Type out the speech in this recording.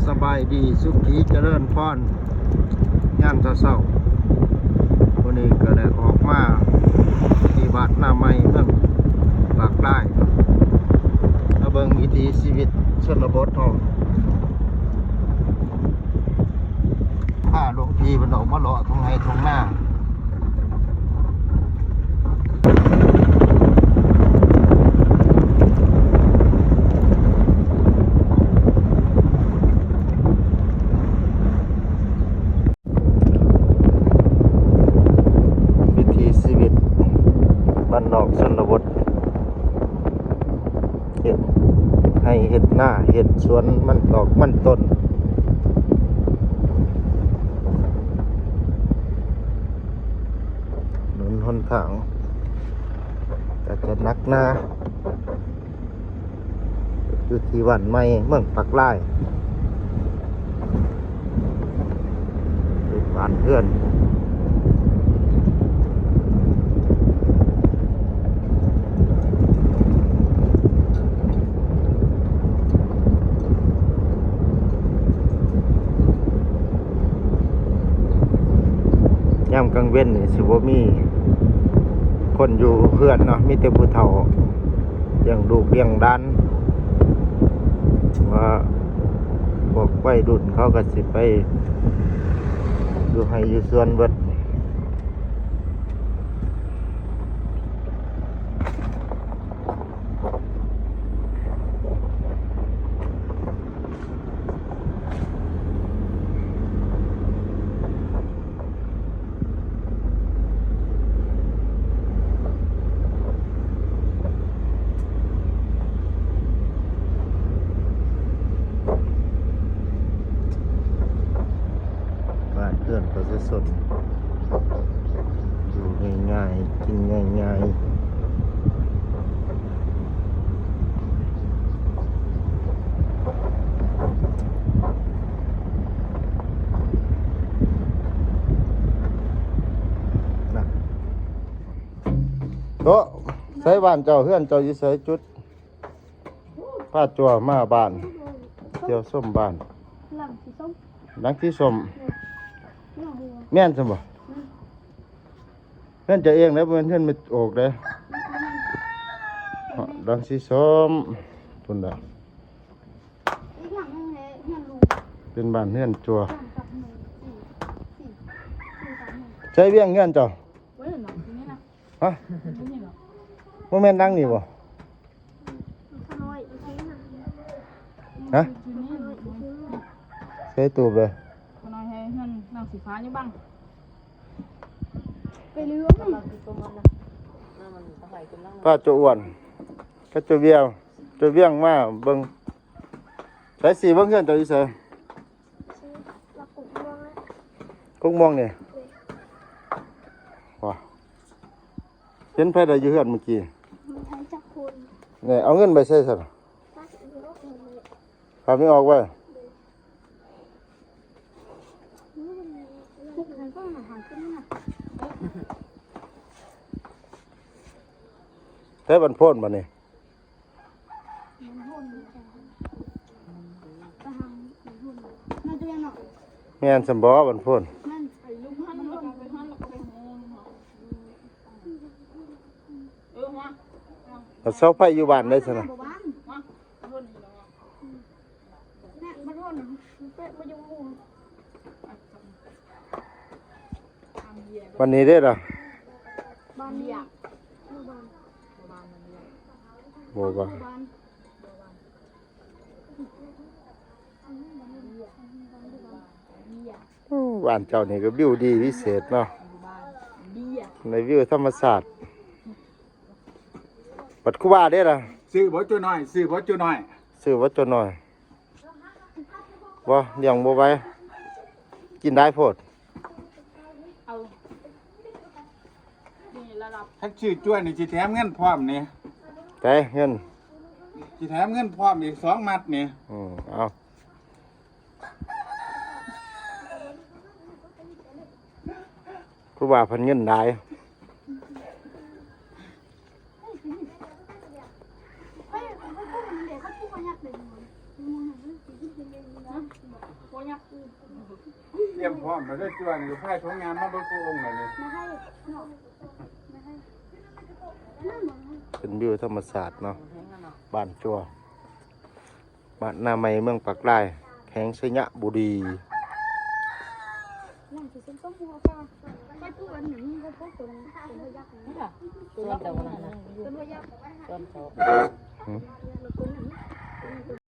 ສະບາຍດີ ສຸຂີຈະເລີນພອນ ຍາມເຊົ້າໆ ມື້ນີ້ກໍໄດ້ອອກມາທີ່ວັດນາໃໝ່ ເມືອງປາກລາຍ ມາເບິ່ງວິຖີຊີວິດຊົນນະບົດເຮົາ ພາຫຼວງພີ່ເພິ່ນອອກມາເລາະທົ່ງໄຮ່ທົ່ງນາ. ວິຖີຊີວິດບ້ານນອກຊົນນະບົດ ເຮັດໄຮ່ເຮັດນາ ເຮັດສວນມັນຕອກມັນຕົ້ນ ຖະໜົນຫົນທາງກໍຈະໜັກໜາ ຢູ່ທີ່ບ້ານໃໝ່ເມືອງປາກລາຍ ເປັນບ້ານເຮືອນ ຍາມກາງເວັນນີ້ຊິບໍ່ມີຄົນຢູ່ເຮືອນເນາະ ມີແຕ່ຜູ້ເຖົ້າລ້ຽງລູກລ້ຽງຫຼານ ວ່າພວກໄວລຸ້ນເຂົາກໍຊິໄປຢູ່ໄຮ່ຢູ່ສວນເບິດ. ບ້ານເຮືອນປະຊາຊົນ ຢູ່ງ່າຍໆ ກິນງ່າຍໆ. ໂຕະ ໃສບ້ານເຈົ້າ ເຮືອນເຈົ້າຢູ່ໃສ? ຈຸດ ພາຕົວມາບ້ານ ທ່ຽວຊົມບ້ານ. ຫຼັງສີສົ້ມ ຫຼັງສີສົ້ມ ແມ່ນຊັ້ນບໍ່? ແມ່ນ. ເຮືອນເຈົ້າເອງເດ້ ບໍ່ແມ່ນເຮືອນແມ່ໂອກເດ້. ຫຼັງສີສົ້ມພຸ້ນລະ ອີກຫຼັງໜຶ່ງແຫຼະ ເຮືອນລູກ ເປັນບ້ານເຮືອນຕົວ. ໃສວຽງເຮືອນເຈົ້າ? ເອີ ຫຼັງນີ້ນະ. ຮະ? ນີ້ນະ. ບໍ່ແມ່ນຫຼັງນີ້ບໍ່? ຂ້ານ້ອຍ ຮະ? ນີ້ນະ. ໃສ່ຕູບເລີຍ. ຂ້ານ້ອຍໃຫ້ເຮືອນຫຼັງສີຟ້າຢູ່ບັງ ໄປເລື່ອງ ພາໂຈອ້ວນກັບໂຈວຽງ ໂຈວຽງມາເບິ່ງ. ໃສສີເບິ່ງເຮືອນເຈົ້າຢູ່ໃສ? ຫົກໂມງນີ້. ວ້າ ເຫັນໃຜໄດ້ຢູ່ເຮືອນມື້ກີ້? ໃຜຈັກຄົນ? ນີ້ ເອົາເງິນໄປໃສຊັ້ນ? ຝາກແມ່ອອກໄວ້. ໃຊ້ບັນໂພນບັດນີ້. ແມ່ນຊັ້ນບໍ່ບັນໂພນ? ເອົາເສົາໄຟຢູ່ບ້ານໄດ້ຊັ້ນນະ. ວັນນີ້ເດ້ລະ ບໍ່ວ່າ ໂອ້ ບ້ານເຈົ້ານີ້ກໍວິວດີພິເສດເນາະ ໃນວິວທຳມະຊາດ. ບັດຄູບາເດ້ລະ ຊື້ບໍ່ຈຸນ້ອຍ ຊື້ບໍ່ຈຸນ້ອຍ ຊື້ບໍ່ຈຸນ້ອຍ? ບໍ່ ລ້ຽງບໍ່ໄຫວ ກິນຫຼາຍໂພດ. ເອົາ ນີ້ລະດັບ ຄັນຊື້ຈົວນີ້ຊິແຖມເງິນພ້ອມນີ້. ໃສເງິນ? ຊິແຖມເງິນພ້ອມອີກສອງມັດນີ້. ອືມ ເອົາ ຄືວ່າເພິ່ນເງິນຫຼາຍ. ຕຽມພ້ອມມາເດີ ຈົວນີ້ກໍພາຍຖົງຍາມາເບິ່ງໂກອົງແລ້ວນີ້. ເປັນວິວທຳມະຊາດເນາະ ບ້ານຈົວ ບ້ານນາໃໝ່ ເມືອງປາກລາຍ ແຂວງໄຊຍະບູລີ. ສ່ວນເຈົ້ານັ້ນນະ ສ່ວນເຈົ້າ ຫຶ?